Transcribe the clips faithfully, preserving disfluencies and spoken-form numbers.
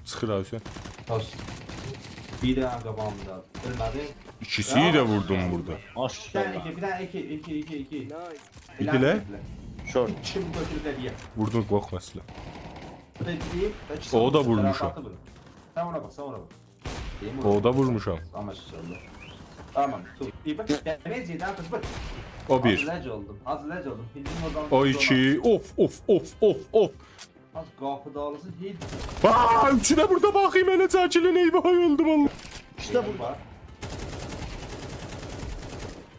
چیخیر ها حسین. تاس. بیر دنه قاباغیمدا. اؤلمه‌دی. ایکیسینی ده ووردوم بورادا. بیر دنه ماشاءالله. ایکی، بیر دنه ایکی، ایکی، ایکی، ایکی. ایکیله؟ شورت. کیم گؤتورور دئیه. ووردوم، قورخما اصلا. بیر ده بیری، بلکه او دا سن وورموشام. زرافاتی وورور. سن اونا باخ، سن اونا باخ. دئییم او دا وورموشام. آمما ماشاءالله. تامام، توت. بیر باخ، دمج یئدی، آرتیق بیر. او آز بیر. لج اولدوم، آز لج اولدوم. بیلدیم اورادان. او ایکی. اوف، اوف، اوف، اوف، اوف. آز قاپیدا آلیرسان، هئچ. وای، اوچو ده بورادا باخیم، ائله چکیلین، ای وای، اؤلدوم الله. ایشته بو وار.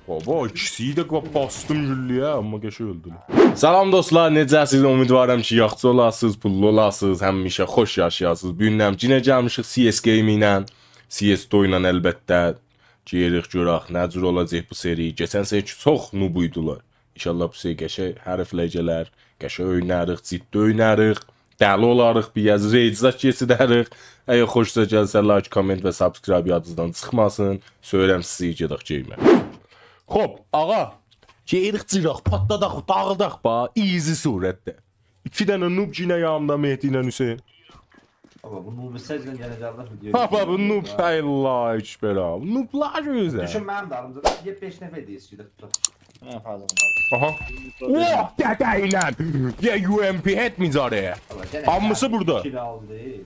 بابا، ایکیسینی ده قا-، باسدیم گولله‌یه، آمما قشنگ اؤلدولر. سلام دوستلار، نئجه‌سیز؟ امیدوارام کی یاخشی اولاسینیز، پوللو اولاسینیز، همیشه خوش یاشایاسینیز. بو گون ده یئنه گلمیشیک سی اس گیم ایله، سی اس دو ایله البته. گئدیریک گؤرک نه جور اولاجاق بو سری. کئچن سری کی چوخ نوب ایدیلر. ان‌شاءالله بو سری قشنگ حریف‌لر گلر، قشنگ اویناریق، جدی اویناریق. دلی اولاریق، بیر آز رئیج زاد کئچیدریک. اگر خوشوزا گلسه، لایک، کامنت و سابسکرایب یادینیزدان چیخماسین. سؤیله‌رم سیزی گئدک گیمه. خوب، آغا. گئدیریک جیراق، پاتلاداق، داغیداق با، ایزی صورتده. ایکی دنه نوب یئنه یانیمدا، مهدی ایله حسین. بابا، بو نوب سجدن گله‌جک الله ویدیو. بابا، بو نوب، الله اکبر ها. بو نوبلار گؤزل. دوشون منیم دالیمجا دا، یه بئش نفر دئییر، سیدی توتاق. نه فازم. آها. اوه، دده ایله. یه یو ام پی هد می‌ذاره. بابا، گنه هامیسی بورادا. کیل آلدی.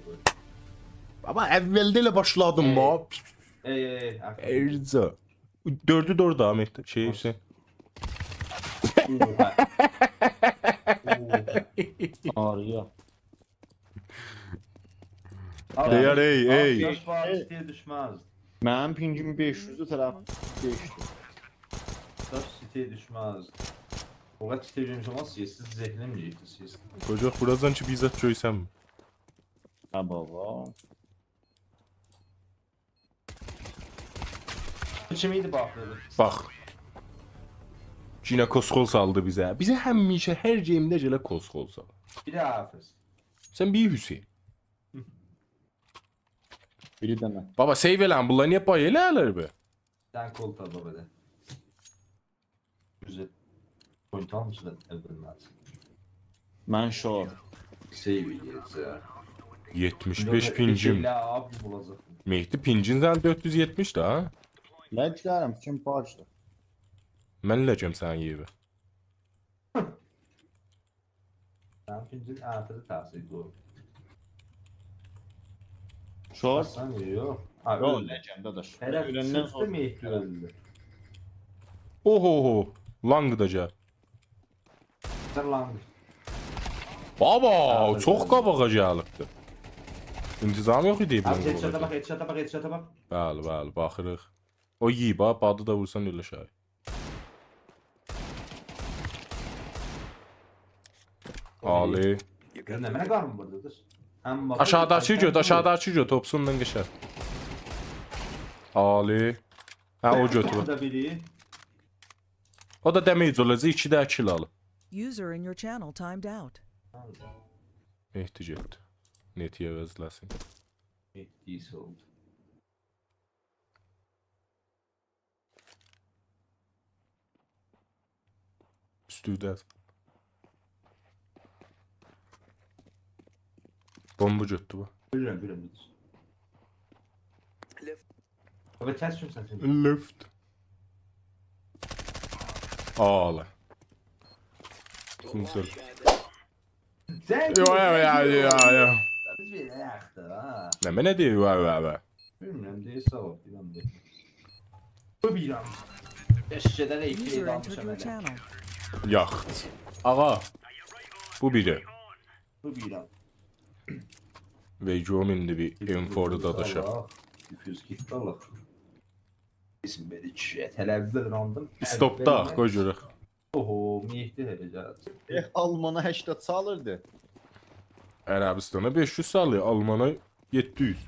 بابا، اولده ائله باشلادیم ما. ای، ای، ای، آفرین. ارزا. دؤردو ده اورادا، مهدی، شئی، حسین. اوها. اوها. آریا. دئیر، ای، ای. آلت یاش وار، سیتی‌یه دوشمز. منیم پینگیم بئش یوز طرف. بئش یوز. داش سیتی‌یه دوشمز. او قدر سیتی‌یه دوشمز، سیز ذهنیم یئتیسیز. قوجاق، بورادان کی بیر زاد گؤرسم. ها بابا. کیم ایدی باخیردی؟ باخ. یئنه کسخل سالدی بیزه. بیزه همیشه، هر گیمده گله کسخل سال. بیر ده حافظ. سن بیر حسین. بیری ده من. بابا، سیو ائله‌ن، بونلار نییه بای ائله‌ییرلر به؟ سن کولتا بابا ده. گؤزل. پوینت آلمیشلار اولدن. من شورت. سیو یئیه‌جک. یئتمیش بئش پینگیم. ائله آبی اولاجاق. مهدی، پینگین سن دؤرد یوز یئتمیش ده، ها؟ لج دئییرم، چون پاکدیر. من لجم سنین یئری. سنین پینگین آخیری تاثیر قویور. شورت. سن یوخ. ها، یوخ، اؤلدو. لجم داداش. طرف اؤلندن چیخدی، سونرا. مهدی اؤلدو. اوهو، اوهو. لانگ دا گل. سن لانگ. بابا، آخیردا چوخ اؤلدو. قاباغا گلیبدی. انتظام یوخ ایدی آبی، بونون هدشاتا قاباغا. باخ، هدشاتا باخ، هدشاتا باخ. بلی، بلی، باخیریق. او یئییب ها، بادی دا وورسان اؤلور شاید. عالی. گؤر نمنه قارین ووردو، دوز. آمما بو آشاغیداکی سن گؤت، بو. آشاغیداکی گؤت، توپسونلا قشنگ. عالی. هه، او گؤتو وار. بو دا بیری. او دا دمیج اولاجاق، ایکی ده کیل آلیب. User in your channel timed out. مهدی گئتدی. نتی عوضله‌سین. مهدی اولدو. اوستوده. بومبا گؤتدو بو. بیلیرم، بیلیرم، بیلیرم. بابا، ترس چون سن؟ لفت. آله. گوزل. سن یو، یو، یو، یو، یو. بیز بئله یاخدی ها. نمنه دئییر، یو، یو، یو. بیلمیرم، دئییر، ساغ اول، بیلمیرم. بو بیرم. ائششه‌دن ایکی User ایدی آلمیشام entered your هله. channel. یاخت. آغا. بو بیری. بو بیرم. وئیگوم ایندی بیر ام فورو داداشا. آلاق. دوز گئتدی، آلاق. بیزیم بئله ایکی، هله اول راندیم. استوپ دا، قوی گؤرک. اوهو، مهدی هله گلدی. ائه، آلمانا هشتاد سالیردی. عربستانا بئش یوز سالی، آلمانا یئددی یوز.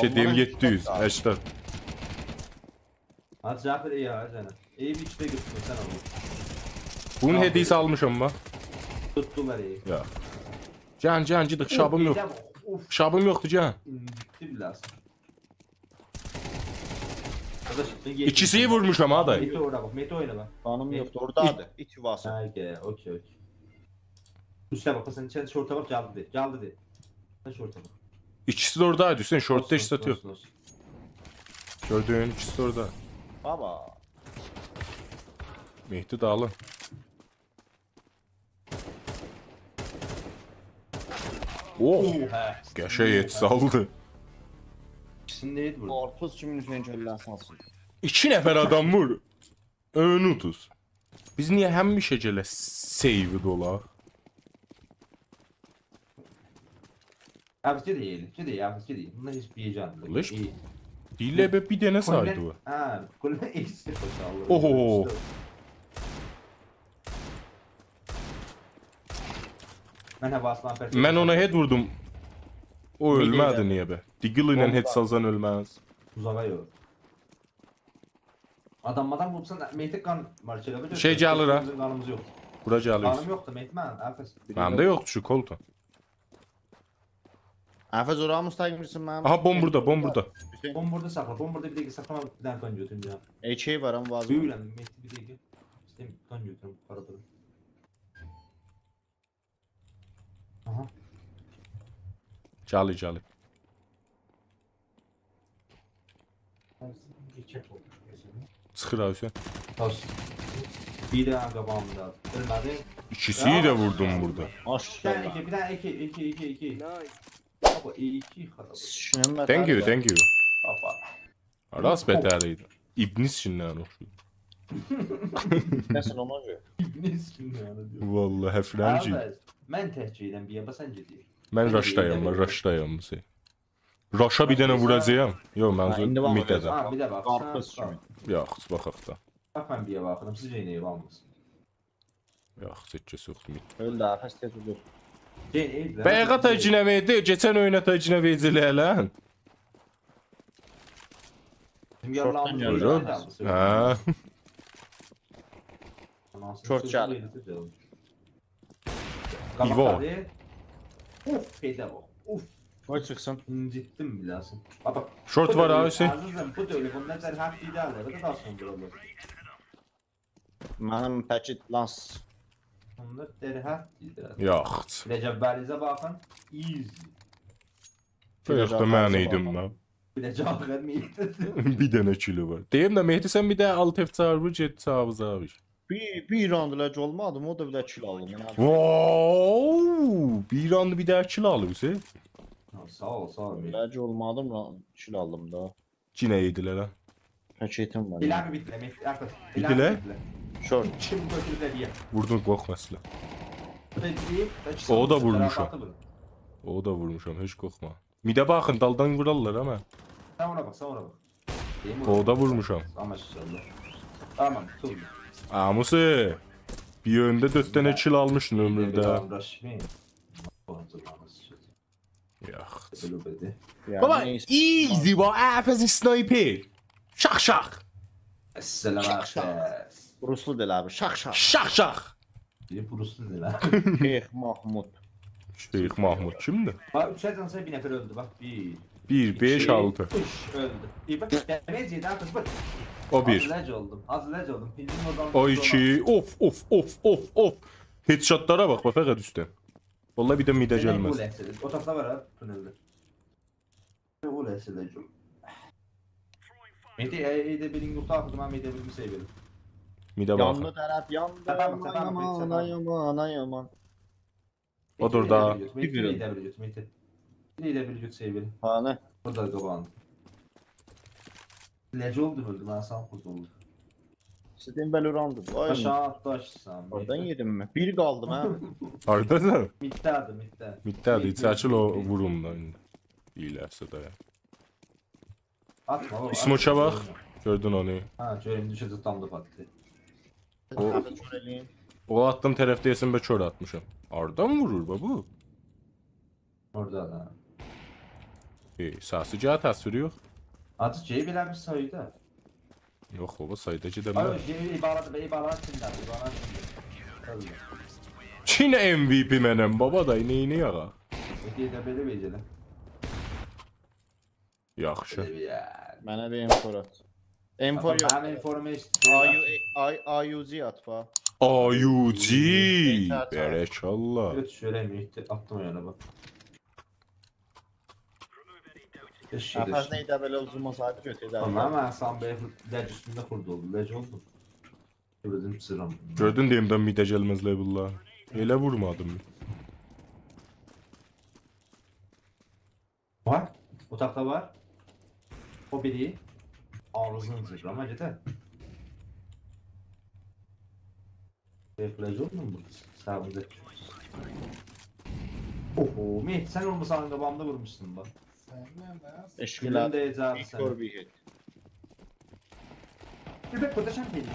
شئی دئییم، یئددی یوز، هشتاد. ها، جعفر، ای ها، جنه. ای بیر ایکی دقیقه توتون، سن آل. بونون هدیه‌سی آلمیشام من. توتدولار، ای. یا. گل، گل، گئدک، شابیم یوخ. گئدم، اوف، شابیم یوخدور، گل. ایندی بیله‌سن. قارداش، سن یئتمیش. ایکیسینی وورموشام ها، دای. مهدی اورادا باخ، مهدی اوینا باخ. جانیم یوخدور، اوردادیر. ایت ووراسان. ها، گل، اوکی، اوکی. اوسته باخ، سن ایچری شورتا باخ، گلدی، گلدی. شورتا باخ. ایکیسی ده اورادا، حسین، شورتدا هئچ زاد یوخ. اولسون، اولسون. گؤردون، ایکیسی ده اورادا. بابا. مهدی دالی. اوه، اوه، هه. قشنگ ائت سالدی. ایکیسینی ده ائت ووردو. قارپیز کیمی حسین گؤللر سالسین. ایکی نفر آدام وور. اؤنودوز. بیز نییه همیشه گله سیوید اولاق؟ آبی، گئدک، گئدک، آبی، گئدک. بونلار هئچ بیر یئره گلمیر. لش. ای. دئییرلر به بیر دنه کلن، سایدی وار. هه، کلن ایکسی خوشاللی. اوهو. ایشته. من هاواسینا پرت من اونا هئد ووردوم. او اؤلمه‌دی، نییه به؟ دیگل ایله هئد سالسان اؤلمز. اوزاغا یوخ. آدام، آدام وورسان، مهدی قان وار کی، ائله بیل. شئی گلیر، هه؟ بیزیم قانیمیز یوخ. بورا گلیر. قانیم یوخدور، مهدی، من، عفس. منیم ده یوخدور کی، کولتون. عفس، اورا مستقیم میسین، منیم؟ آها، بوم بوردا، بوم بوردا. حسین. بوم بوردا ساخلا، بوم بوردا بیر دقیقه ساخلا، من بیر دنه قان گؤتوروم، گلم. اکی وارام، لازیم. بؤیورم، مهدی، بیر دقیقه. ایسته‌ییرم، قان گؤتوروم، هارادادیر؟ آها. گلیر، گلیر. چیخیر، حسین. تاش. بیر دنه قاباغیمدا. اؤلمه‌دی. ایکیسینی ده ووردوم بوردا. بیر دنه ماشاالله. ایکی، بیر دنه ایکی، ایکی، ایکی، ایکی. بابا، ایکی خراب. شنمه Thank you، تربه. Thank you. بابا. راست بتر ایدی. ابن سینا اوخشویور. نسیل اونا گؤره؟ ابن سینا دئییر. والله، هفرم کی. آبی، من تک گئدیرم بیر یئره، سن گئدیر. من راشدایام، من راشدایام، حسین. راشا بیر دنه ووراجاغام. یوخ، منظور هه، ایندی باخ، میده ده. ها، بیر ده باخ، سن قارپیز باخ. کیمی. یوخ، باخاق دا. باخ، من بیر یئره باخیرام، سیز یئنه باخمیسینیز. یوخ، سککه سوخدوم. اؤل ده، عفس، تئز اؤل. یئنه ائوده. بایاق آتا گینه وئردی، کئچن اویون آتا گینه وئردی، له‌لن. بیزیم یارلاریمیز شورتدان گلدی. بویورون. هه. آناسینی شورت سورتون گلدی. یئرینده جاواب. ایوه. قاباقدادی. اوف، پئده باخ. اوف. قوی چیخسین. اینجیتدیم بیله‌سین. باخ، باخ. شورت وار، حسین. عزیزیم، بو دؤیل، بونلار در حد ایده‌لر، بیر ده داشین بورالار. منیم پکیت لانس. بونلار در حد ایده‌لر. یوخ. رجب بریزه باخین. ایزی. یوخ دا، من ایدیم من. بیر ده جاواب وئرمه‌ییب. بیر دنه کیلو وار. دئییم ده، مهدی، سن بیر ده آلت اف چهار وور، گئت چاووز آبی. بیر، بیر راند ائله کی اولمادیم، او دا بیر ده کیل آلدیم. یعنی واو! بیر راند بیر ده کیل آلیبسان. ها، ساغ اول، ساغ اول. ائله کی اولمادیم، را-، کیل آلدیم دا. یئنه ایدیلر، ها. پکیتیم وار، ائله یعنی. بیر بیتله، مهدی، آرتیق. ائله بیتله؟ بیر بیتله. شورت. کیم گؤتوروب ائله‌یه؟ ووردون، قورخما اصلا. بیر، بیر، ایکی، او دا سان وورموشام. خراباتی وورون. او دا وورموشام، هئچ قورخما. میده باخین، دالدان وورارلار، آمما. سن اورا باخ، سن اورا باخ. دئییم اورا باخ. او دا وورموشام. آمما ان‌شاءالله. تامام، توتولدو. آموسی، بیر اؤیونده دؤرد دنه کیل آلمیشدین عؤمورده. تامام، راشمی. یاخ. بئله بئله. یعنی بابا، نئیسه. ایزی بابا، عفس اسنایپر. شاخ شاخ. السلام، شاخ شاخ. عفس. بروسلو دئییل آبی، شاخ شاخ. شاخ شاخ. بیری بروسلو دئییل آبی. شیخ محمود. شیخ محمود کیمدیر؟ باخ، اوچه جان سن بیر نفر اؤلدو، باخ. بیر، بیر، بئش، ایکی، آلتی. اوچ، اؤلدو. بیر باخ، دمیج یئدی، آرتیق وور. او بیر. آز لج اولدوم، آز لج اولدوم. پیلین اورادان او ایکی. اوف، اوف، اوف، اوف، اوف. هدشاتلارا باخ، باخ، فقط اوستدن. والله بیر ده میده گلمز. اول اکسیدنت. اوتاقدا وار ها، تونلده. اول اکسیدنت. مهدی، ائ، ائ، ده بیرین یوخدو، آخیردا من میده بیرینی سیو ائدیم. میده باخ. یاندی طرف، یاندی. تپمه، تپمه، آمان، تپمه. آمان، آمان، آمان. اودور دا. مهدی، بیر مهدی، وورون. مهدی، مهدی، مهدی. بیر ده بیر گوج سیویل. ها، نه؟ بورادا قاباغین. لج اولدوم، اؤلدوم، من سان قورد اولدوم. سیزین بلوران‌دیر. وای. آشاغی آتدی، آشسان. اورادان یئدیم من. بیر قالدیم، ها. هاردادان؟ میدده‌دیر، میدده. میدده‌دیر، مید، چکیل مید، او مید، مید. ووروم دا ایندی. بیر لحظه دایان. آتما، بابا، اسموکا آتما. باخ. گؤردون اونو؟ ها، گؤرم، دوشه‌جک، تام دا پاتدی. او، او آتدیم طرف دئیه‌سن به کور آتمیشام. هاردان وورور، با، بو؟ اورادا دا. ائ، سسی گل، تصویری یوخ. آتیش گئییب ائله بیر سایدا. یوخ، بابا، سایدا گئده‌مز. آی، گئییب، عبارت، عبارت ایچینده، عبارت ایچینده. اؤلدو. یئنه ام وی پی منم، بابا، دا نئینیه‌ک آقا؟ ائ، گئده بئله، بئله. یاخشی. بئله بیر یئر. منه بیر ام فور آت. ام فور آتا، یوخ. منیم ام فورومو ائشیت. آی یو، آی، آی یو جی آت، باخ. آی یو جی. ام فور آت. بارک‌الله. گؤت شؤیله، مهدی، آتدیم او یانا، باخ. ائشیدیر. نفس نئیده بئله اوزون ماسایدی گؤتوردو. والله من سام بی لج اوستونده خورد اولدو، لج اولدو. گؤردوم سیرام. گؤردون دئییم ده میده گلمزلر بونلار. ائله وورمادیم. وار. اوتاقدا وار. او بیری. آغزینی جیریر، آمما گئدر. ریفلکس اولدون بو؟ ساغیندا. اوهو، مهدی، سن اولماسان قاباغیمدا وورموشدون باخ. سن نه، نه؟ عشق گولون ائله. دئیه‌جک سنه. ویکتور بیر هیت. بیر بک بوردا سن بیل.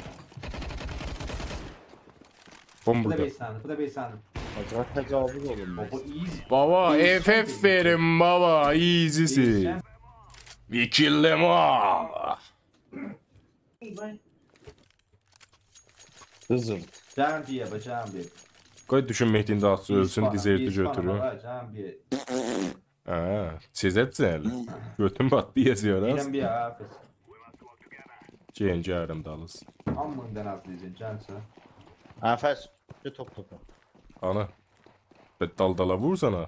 بوم بو دا بوردا. بئش سنه، بو دا بئش سنه. آجا تجاوز اولونماز. بابا، ایزی. بابا، ایزی اف اف سن بیل. وئرین، بابا، ایزی‌سی. ایزی سن. We kill them all. قیزیل. جان بیه، با جان بیه. قوی دوشون مهدی‌نین داها اؤلسون، بیز دیزرتی بیز گؤتورور. بارا، جان بیه. هه، چیزه چل. گؤتون باتدی، یئزیور، بیرم هاست. بیر آفت. جنگرم دالیز. هامیندان آتلایاجاق، جان سن. آفت، بیر توپ توپا. آنا. به دال دالا وورسانا. من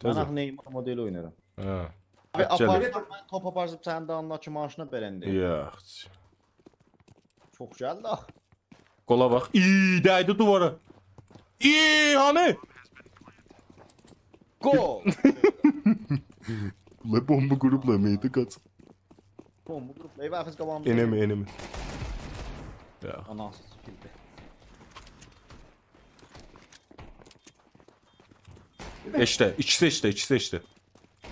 تزه. آخی نیمار مدلی اوینارام. هه. آبی، گل. آپارسان، من توپ آپارسام سنین دالینداکی ماشینا برنده. یوخ. چوخ گلدی آخی. گولا باخ. ای، دَیدی دووارا. ای، هانی؟ گول. لا، بومبا قوروبلار، مهدی قاچ. بومبا قوروبلار. ائوه، آفت قاباغیندا. Enemy، enemy. یا. آناسی سیکیلدی. ائشیکده، ایکیسی ائشیکده، ایکیسی ائشیکده.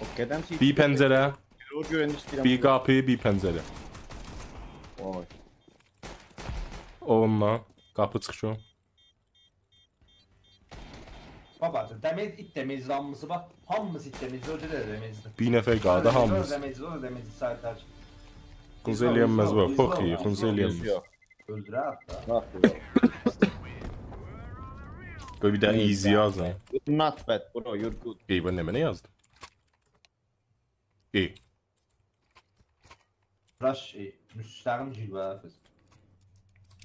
او قدم کی، بیر پنجره. او گؤرن ایسته‌ییرم. بیر قاپی، بیر پنجره. وای. او اوندان. قاپی چیخیر او. بابا، دمیج، ایت دمیج هامیسی باخ. هامیسی ایت دمیج، او دا دمیجدیر. بیر نفر قالدی، هامیسی. دمیج، او دا دمیج، سایت آچ. خونسا ائلیه‌نمز بو، چوخ ایی، خونسا ائلیه‌نمز. یوخ. اؤلدورر حتی. باخ، یوخ. قوی بیر دنه easy یاز، هه. Not bad, bro, you're good. ای، بو نمنه یازدیم؟ ای. Rush، ای، مستقیم گیر به، حافظ.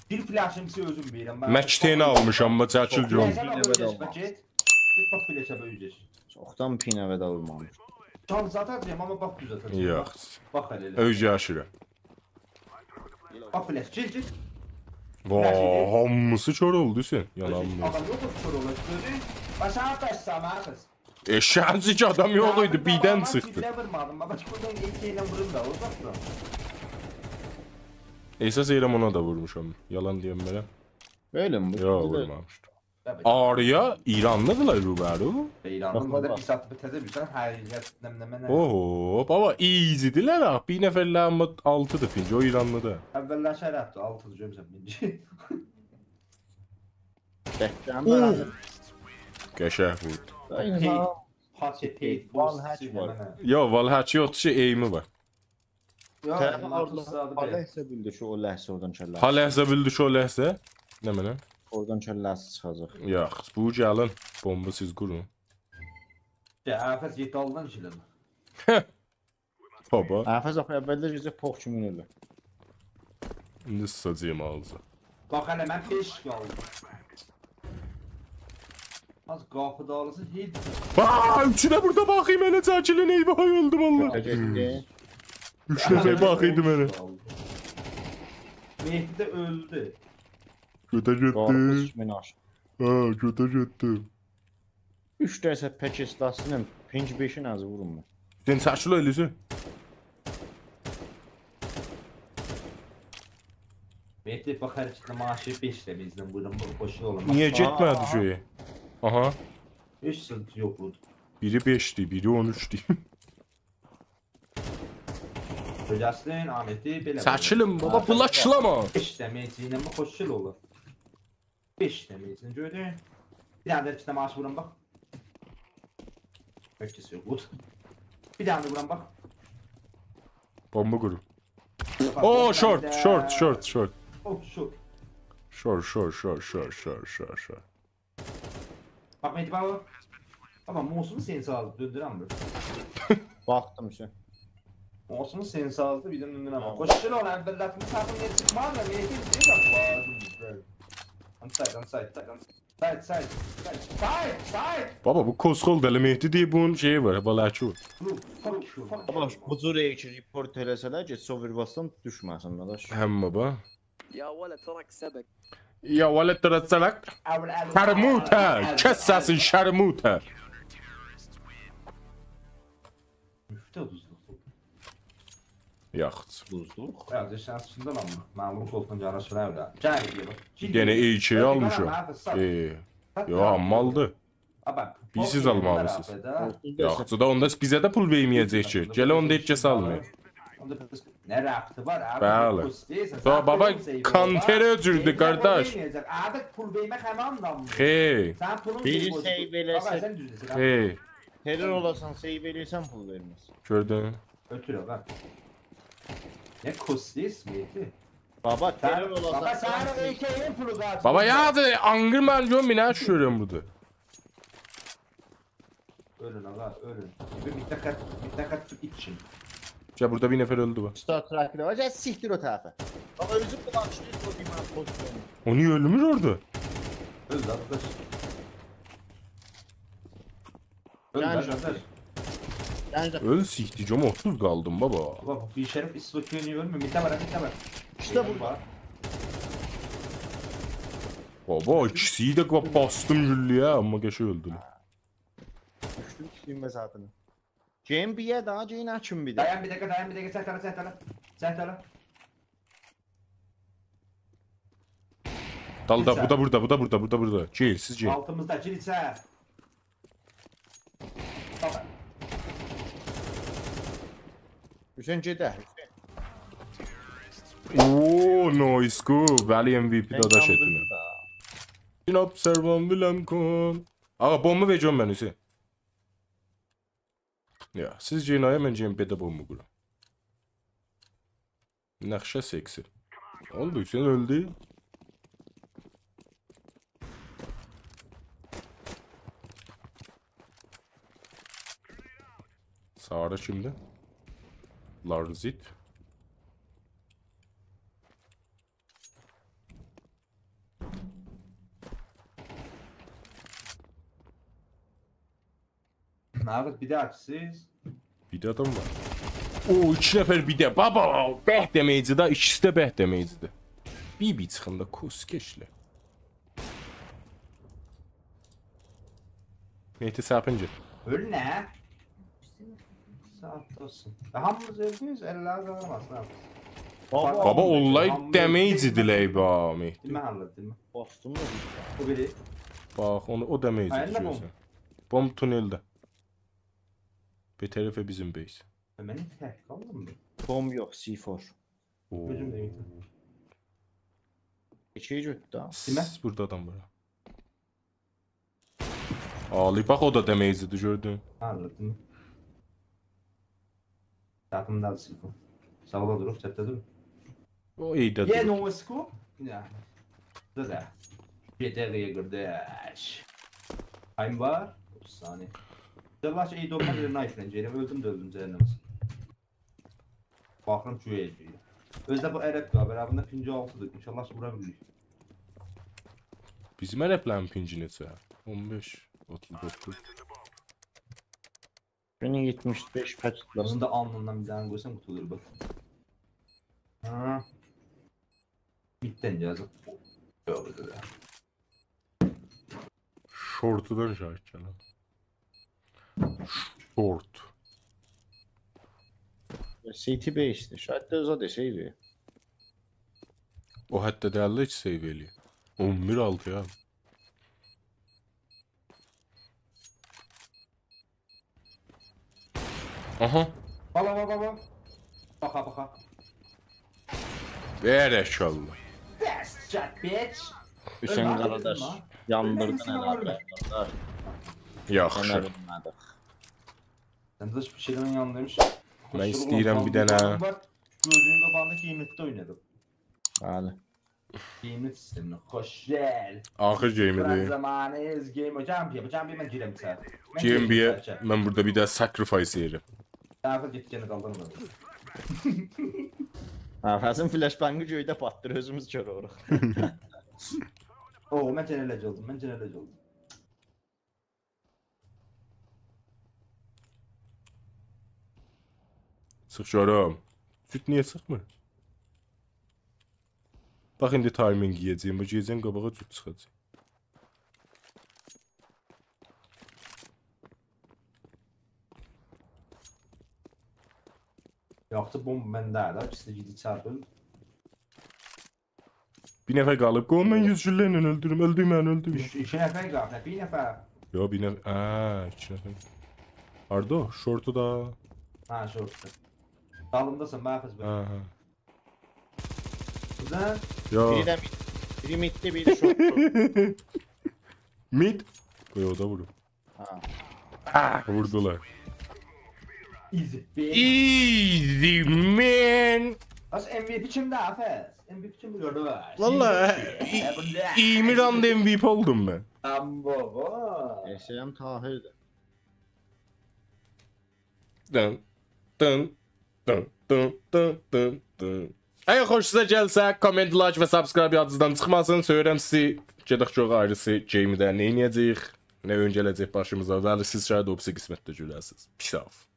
بیر فلشیم سیزه اؤزوم وئریرم، باخ. مکتینی آلمیشام، باخ، چکیل گؤروم. فلشه باخ، اؤزگش، باخ، گئت. گئت باخ، فلشه باخ، اؤزگش. چوخدان پینه ودا اولمامیش. جان زاتاجاغام، آمما باخ، دوز آتاجاغام. یوخ. باخ، باخ هله ائله. اؤزگه آشیره. باخ، فلش، گیر، گیر. واه، فلش یئدی. هامیسی کور اولدو، حسین. فلش یئدی. یانانمیرام. آدام یوخ، کور اولا، گؤردون؟ باشا، باشا، ساما قیز. ائششه‌یین سیکی آدام یوخ ایدی، بیردن چیخدی. من بیرینه وورمادیم، بابا، بورادان ایکی ایله وورون دا، اولاجاق دا. احساس ائدیرم اونا دا وورموشام. یالان دئیه‌نمرم. اؤیله‌می بو؟ یوخ، بیر ده وورمامیشدیم. تابی. آریا، ایرانلی‌دیلار روبرو. ایرانلی، باخ، بیر ده باخ. بیر ساعت بیته‌جک، بیر ساعت هر یئر نمنه. اوهو، بابا، ایزی‌دیلر ها. بیر نفرلرین آلتی‌دیر پینگی، او ایرانلی‌دیر. اوللر شرفدیر، آلتی‌دیر، گؤرموشم پینگی. بهترین اوه. بئله. قشنگ ووردو. دای، پی-، ها. پاتی، پی، وال هک وار. نمنه. یوخ، وال هک یوخدور کی، ایمی وار. یوخ، طرف من اورادا توسلاردی هله بیر. حساب بیلدی کی، او لحظه اورادان کله‌سی. هله حساب بیلدی کی، او لحظه. نمنه؟ اورادان کله‌سی چیخاجاق. یوخ، بو گلین، بومبا سیز قورون. یا، آفت یئتدی آلدین کی، دئدیم. بابا. آفت آخی اولده گئجه پوخ کیمی اؤلور. ایندی سیزاجاغام آغزینا. باخ هله، من بئش قالدیم. آز قاپی دالیسی هئچ. آآ، اوچو ده بورادا باخ، منه چکیلین، ای وای، اؤلدوم والله. گؤتور گئتدی. اوچ نفر باخ ایدی منه. مهدی ده اؤلدو. گؤتور گئتدی. قارپیز کیمین آشدی. ها، گؤتور گئتدی. اوچ دسته پکستاسینین پینگ بئشین آزی وورمور. سن چکیل ائلیسن. مهدی، باخ، هر ایکی دنه ماشی بئش دنه بیزدن وورون، بو خوش اولماز. نییه گئتمه‌دی آها. شئی؟ آها. هئچ زاد یوخ بودور. بیری بئشدی، بیری اون اوچدو. گؤزلسین، آمدی، بئله. چکیلین، بابا، آها. بولاشلاما. بئش دنه مهدی ایله بو خوش اولور. بئش دنه مهدی ایله، گؤردون؟ بیر دنه ده ایکی دنه ماشی وورام، باخ. هئچ کس یوخ، وور. بیر دنه ده وورام، باخ. بومبا قورو. باخ، او، بومبا شورت، ده. شورت، شورت، شورت. او، شورت. شورت، شورت، شورت. باخ، مهدی، باخ، باخ. آمما موسومو سنسی آزدی، دؤندورم بیر. باخدیم اوچون. موسومو سنسی آزدی، بیردن دؤندورم. تامام. خوش اولسون، اولان بیر لافیم ساتیم، نئجه چیخماز دا، مهدی، بیر داقیقا، وار، بیر داقیقا. Onside, onside, onside. Side, side, side, side, side. بابا، بو کوسکول دلی مهدی دئییر، بونون شئیی وار، بلاکی وار. Blue, fuck you. بابا، بو جور ائیک ریپورت ائله‌سه‌لر، گئت سوورباسدان دوشمه‌سین، داداش. هم بابا. يا ولد تراك سبق. یا ولد ترسلک. شرموطه. کس سسین، شرموطه. Müftü düzdür. یاخود. دوزلوق. Ya, sen şimdi lan. Memur koltuğun canı sürer de. Gel diyor. یئنه ای ایکی آلمیشام. ائ. یو، آممالیدیر. بیز سیز آلمالیسینیز. یاخشی دا، اوندا بیزه ده پول وئرمه‌یه‌جک کی. گله اوندا هئچ کس آلمیر. Onda biz ne rahatı var abi? Bəli. Pul isteyirsen, دا sen بابا، pulun seviyor. کانتری اؤلدوردو، قارداش. Artık pul verme kanalından mı? هئی. Sen pulun Biri seviyorsun. save Baba, eləsin. Sen düzlesin. هئی. Terör olasan, save eləyirsən, pul verməz. گؤردون؟ Ötür o bak. Ne kostis miydi? Baba, Sen, terör olasan, baba sen sən o ülkenin pulu kaç? بابا، یا دا آنقیر من گؤرم، نه شورم بودور. Ölün aga, ölün. Bir, bir dakika, bir dakika tut için. گل، بورادا بیر نفر اؤلدو، باخ. Star Trek-lə var, gəl sikdir o tərəfə. Baba, özü bulaşdı, o demə, pozisiyonu. او نییه اؤلمور اورادا؟ Öl lan, öl. Öl Gel lan, canım. öl. Yəni də اؤل سیکدیجیم، اوتوز قالدیم، بابا. Baba, bu bir şerif istiyor niye ölmüyor? Mitte var, mitte var. İşte burada. بابا، ایکیسی ده باخ، باسدیم گولله‌یه، آمما قشنگ اؤلدولر. Düşdüm, düşdüm və zaten. Game B-yə daha, game açın bir də. Dayan bir dakika, dayan bir dakika. Sen tara, sen tara. Sen tara. دالدا، بو دا بورادا، بو دا بورادا، بو دا بورادا. گیر، سیز گیر. Altımızda Ciliçer. Baba. Hüseyn gedək. اوو، نایس گو. ولی ام وی پی داداش اتونه. این ابزروان بیلم کن. آقا، بومبو وئر گؤروم من، حسین. یا، سیز گئدین آیا، من گئدیم بئده بومبو قورام. نقشه سکسی. اولدو، حسین اؤلدو. ساغدا کیمدیر؟ لارزیت. Abi bir de açsız. بیر ده آدام وار. او، ایکی نفر بیر ده. بابا، به دمیجی ده، ایکیسی ده به دمیجی‌دیر. بیر بیر چیخین دا، کوسکشله. مهدی سپین گئت. Ölü ne? Saat olsun. Hamımız öldüyüz, elli ağır olmasın abi. بابا، اونلار دمیجی‌دیلر، ای با، مهدی. Değil mi anladın mı? Bastım da bir Bu biri. باخ، اونو، او دمیجی آیا، نه دوشورسن. بومب تونلده. به طرف بیزیم بیس. Hemen tek kaldım mı? Bom yox, C four. اوو. Gözüm de gitti. İki götdü ha. Kimə? بورادا آدام وار. عالی، باخ، او دا دمیجی‌دیر، گؤردون. Anladım. Takımda da silfim. Sağda durur, chatte durur. او ایده Ye دور. no scope. Ya. Da da. Yeter ya kardeş. Time var. Otuz saniye. Yavaş iyi dolma bir knife ile Ceylin. Öldüm de öldüm, cehennem olsun. Bakırım şu yere. Özde bu Erep var. Beraberinde pinci altıdır. İnşallah vurabilir. بیزیم عربلرین پینگی نئچه؟ اون بئش، اوتوز دوققوز. Günün yetmiş beş kaç Bunun da alnından bir tane koysam kurtulur bak. Ha. Bitten yazık. Yok dedi. شورتودان شاید گلن. شورت. City beşdir. Şayad da özə desəydi. او حتی دئییل هئچ سیو ائله‌یه. اون بیر آلتی یا. آها. Baba baba baba. Baka baka. بارک‌الله. Best shot bitch. Hüseyn Öyle qardaş, dedim ha. yandırdın Öyle abi. dedim. Yandırdın. یاخشی. Sənə bilmədik. Sen de hiçbir şeyden yandırmış. من ایسته‌ییرم بیر دنه. Gözünün qabağında game'de oynadım. Bəli. Game'li sistemini. Hoş gel. آخر گیمی‌دیر. Zamanı ez game hocam diye. Hocam bir ben girem sen. گیم بی‌یه من بورادا بیر دنه sacrifice ائله‌ییرم. Tarafı git gene kaldırmadım. Nəfəsin flashbang-ı göydə patlayır, özümüz kör oluruq. او، من جنرال اولدوم، من جنرال اولدوم. چیخ گؤروم. جوت نییه چیخمیر؟ باخ، ایندی تایمینگ یئیه‌جه‌یم. بو گئجه‌نین قاباغی جوت چیخاجاق. یاخشی، بومب منده ده، ایکیسی گئدیب چارپیل. بیر نفر قالیب. قوی من یوز گولله ایله اؤلدوروم. اؤلدوم من، اؤلدوم. اوچ، ایکی نفر قالیب، بیر نفر. یو، بیر نفر. هه، ایکی نفر. هاردا او؟ شورتو دا. هه، شورتو. دالیمداسان، محفظ بی. هه، هه. بورادا. یو. بیری ده مید، بیری میددی، بیری شورتدو. مید. قوی او دا ووروم. ها. آه، ووردولار. Easy. Easy, man. بس ام وی پی کیمدی، حافظ؟ ام وی پی کیمدی، قارداش؟ والله، ای-، اییرمی راند ام وی پی اولدوم من. آمما بابا. اشیام طاهرده. دن، دن، دن، دن، دن، دن، دن. اگر خوشونوزا گلسه، کامنت، لایک و سابسکرایب یادینیزدان چیخماسین. سؤیورم سیزی. گئدک گؤرک آیریسی گیمده نه ائده‌جه‌ییک، نه اویون گله‌جک باشیمیزا. ولی سیز شاید اوپسی قسمتده گؤره‌سینیز. Peace out.